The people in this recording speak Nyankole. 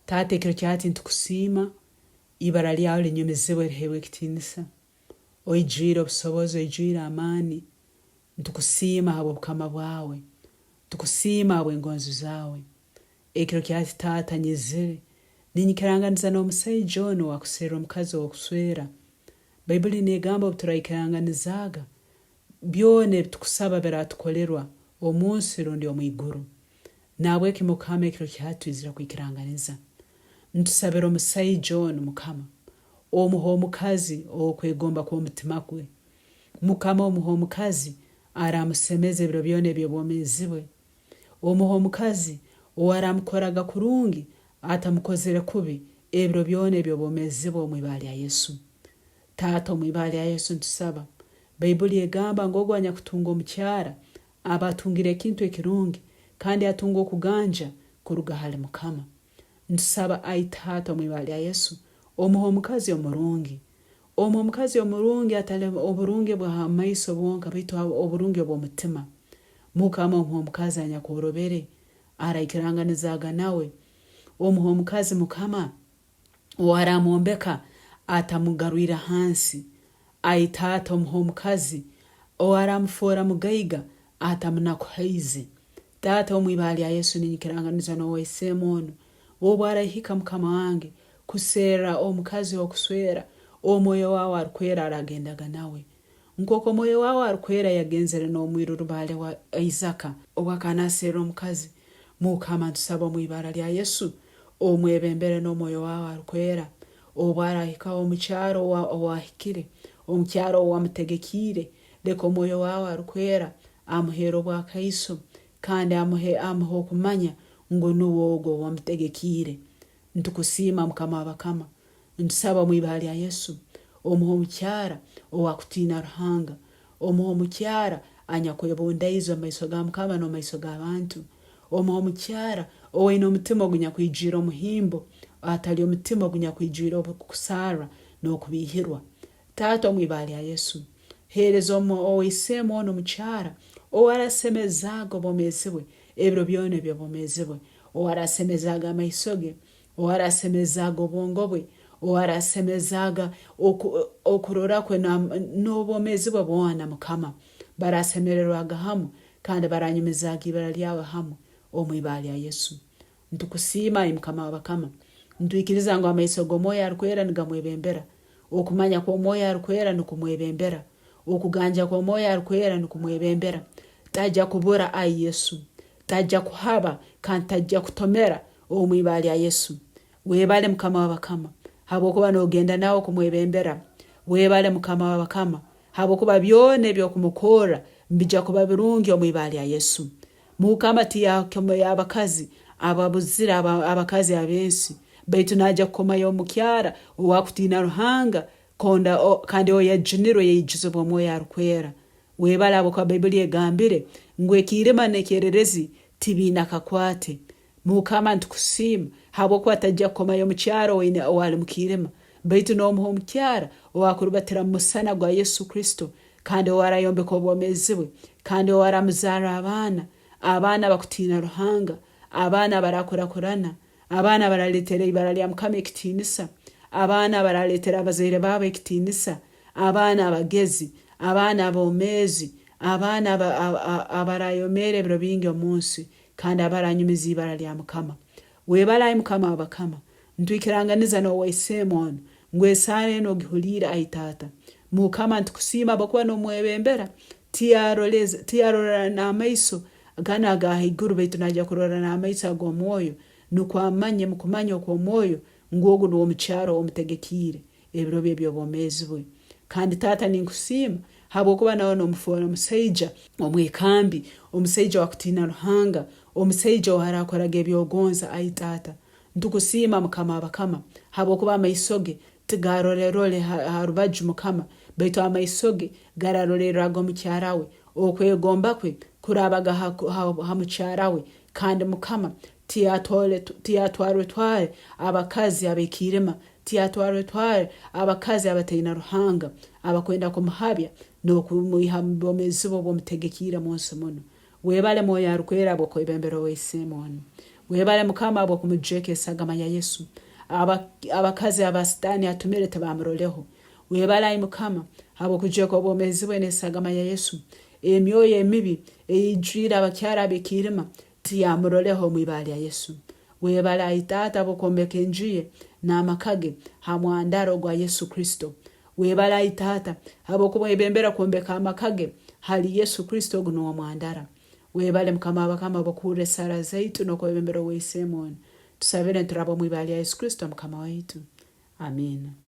Taata ekiro kya hati nitukusiima, ibara lyawe linyumizibwe liheebwe ekitiinisa. Oijwire obusobozi, oijwire amaani, nitukusiima habw'obukama bwawe, nitukusiima habw'engonzi zaawe. Ekiro kya hati Taata nyizire ninyikiranganiza n'omusaija onu ow'akuserra omukazi ow'okuswera. Baibuli n'egamba obu turaikiranganizaaga, byona ebi tukusaba biratukolerwa omu nsi rundi omu iguru. Nahabweki Mukama ekiro kya hati twizire kwikiranganiza. Ntusabira omusaija onu Mukama, omuhe omukazi ow'okwegomba kw'omutima gwe. Mukama omuhe omukazi aramusemeza ebiro byona eby'obwomeezi bwe. Omuhe omukazi owaramukoraga kurungi atamukozere kubi ebiro byona eby'obwomeezi bwe omu ibara lya Yesu. Taata omu ibara lya Yesu ntusaba. Baibuli egamba ngu ogu anyakutunga omukyara aba atungire ekintu ekirungi kandi atunga okuganja kuruga hali Mukama. Ntusaba ai Taata omu ibara lya Yesu omuhe omukazi omurungi. Omuhe omukazi omurungi atali oburungi bwa ha maiso bwonka baitu oburungi obw'omutima. Mukama omuhe omukazi anyakworobere araikiranganizaaga nawe. Omuhe omukazi Mukama owaramwombeka atamugarwire hansi. Ai Taata omuhe omukazi owaramufoora mugaiga atamunakuhaize. Taata omu ibara lya Yesu ninyikiranganiza n'owaiseemu onu, obu araihika mukama wange kuserra omukazi ow'okuswera, Omwoyo wawe Arukwera aragendaga nawe. Nk'oku Omwoyo wawe Arukwera yagenzere n'omwiru rubaale wa Isaaka obu akaba naserra omukazi, Mukama ntusaba omu ibara lya Yesu omwebembere n'Omwoyo wawe Arukwera obu arahikaho omukyara owahikire, omukyara owamutegekiire, leka Omwoyo wawe Arukwera amuheere obwakaiso kandi amuhe amuhe okumanya ngu nuwe ogu ou wamutegekiire. Nitukusiima Mukama w'abakama. Ntusaba omu ibara lya Yesu, omuhe omukyara ow'akutiina Ruhanga, omuhe omukyara anyakwebundaize omu maiso ga Mukama n'omu maiso g'abantu, omuhe omukyara owaine omutima ogunyakwijwire omuhimbo hatali omutima ogunyakwijwire okusarra n'okubiihirwa. Taata, omu ibara lya Yesu, heereza owaiseemu onu omukyara owarasemezaaga obwomeezi bwe ebiro byona eby'obwomeezi bwe, owarasemezaaga amaiso ge, owarasemezaaga obwongo bwe, owarasemezaaga okurora kwe n'obwomeezi bwe bwona, Mukama. Barasemererwaga hamu kandi baranyumizaaga ibara lyawe hamu, omu ibara lya Yesu. Nitukusiima, ai Mukama w'abakama. Nitwikiriza ngu amaiso g'Omwoyo Arukwera nigamwebembera. Okumanya kw'Omwoyo Arukwera nikumwebembera. Okuganja kw'Omwoyo Arukwera nikumwebembera. Taija kubura, ai Yesu. Taija kuhaba kandi taija kutomera, omu ibara lya Yesu. Webale, Mukama w'abakama, habwokuba nogenda nawe kumwebembera. Webale, Mukama w'abakama, habwokuba byona eby'okumukorra nibija kuba birungi omu ibara lya Yesu. Mukama tiyakomayo abakazi ababuzire abakazi ab'ensi, baitu naija kukomayo omukyara ow'akutiina Ruhanga kandi ow'yajunirwe yaijuzibwa Omwoyo Arukwera. Webale habwokuba Baibuli egambire ngu ekiirima n'ekyererezi tibiine akakwate. Mukama nitukusiima habwokuba taija kukomayo omukyara ow'ali mukiirima, baitu n'omuha omukyara ow'akurubatira mu musana gwa Yesu Kristo kandi ow'arayombeka obwomeezi bwe, kandi ow'aramuzarra abaana, abaana abakutiina Ruhanga, abaana abarakurakurana, abaana abaraleetera ibara lya Mukama ekitiinisa, abaana abaraleetera abazaire baabo ekitiinisa, abaana abagezi, abaana abomeezi, abaana abarayomeera ebiro bingi omu nsi, kandi abaranyumiza ibara lya Mukama. Webale ai Mukama w'abakama, ntwikiranganiza n'owaiseemu onu ngu esaara enu ogihuliire ai Taata. Mukama ntukusiima habwokuba n'omwebembera, tiyarora n'amaiso ganu aga haiguru baitu naija kurora n'amaiso ag'omwoyo nukwo amanye mukumanya okw'omwoyo ngu ogu nuwe omukyara ow'omutegekiire ebiro bye eby'obwomeezi bwe. Kandi Taata ninkusiima habwokuba nawe n'omufoora musaija omwekambi, omusaija owakutiina Ruhanga, omusaija owarakoraga eby'ogonza ai Taata. Ntukusiima Mukama w'abakama habwokuba amaiso ge tigarorerore ha rubaju Mukama, baitu amaiso ge gararolerraga omukyara we, okwegomba kwe kurabaga ha mukyara we, kandi Mukama tiyatwarwe tware abakazi ab'ekiirima, tiyatwarwe tware abakazi abataina Ruhanga, abakwenda kumuhabya n'okumwiha omu bwomeezi bwe obw'omutegekiire omu nsi munu. Webale Mwoyo Arukwera habw'okwebembera ow'eisemu onu. Webale Mukama habw'okumujweka esagama ya Yesu. Abakazi aba Sitaani atumire tibamuroleho. Webale ai Mukama habw'okujweka obwomeezi bwe n'esagama ya Yesu. Emyoyo emibi eijwire abakyara ab'ekiirima tiyamuroleho omu ibara lya Yesu. Webale ai Taata habw'okwombeka enju ye n'amaka ge ha mwandara ogwa Yesu Kristo. Webale ai Taata habw'okumwebembera kwombeka amaka ge hali Yesu Kristo ogu nuwe omwandara. Webale Mukama w'abakama habw'okuhurra esaara zaitu n'okwebembera ow'eisemu onu. Tusabire nituraba omu ibara lya Yesu Kristo Mukama waitu. Amiina.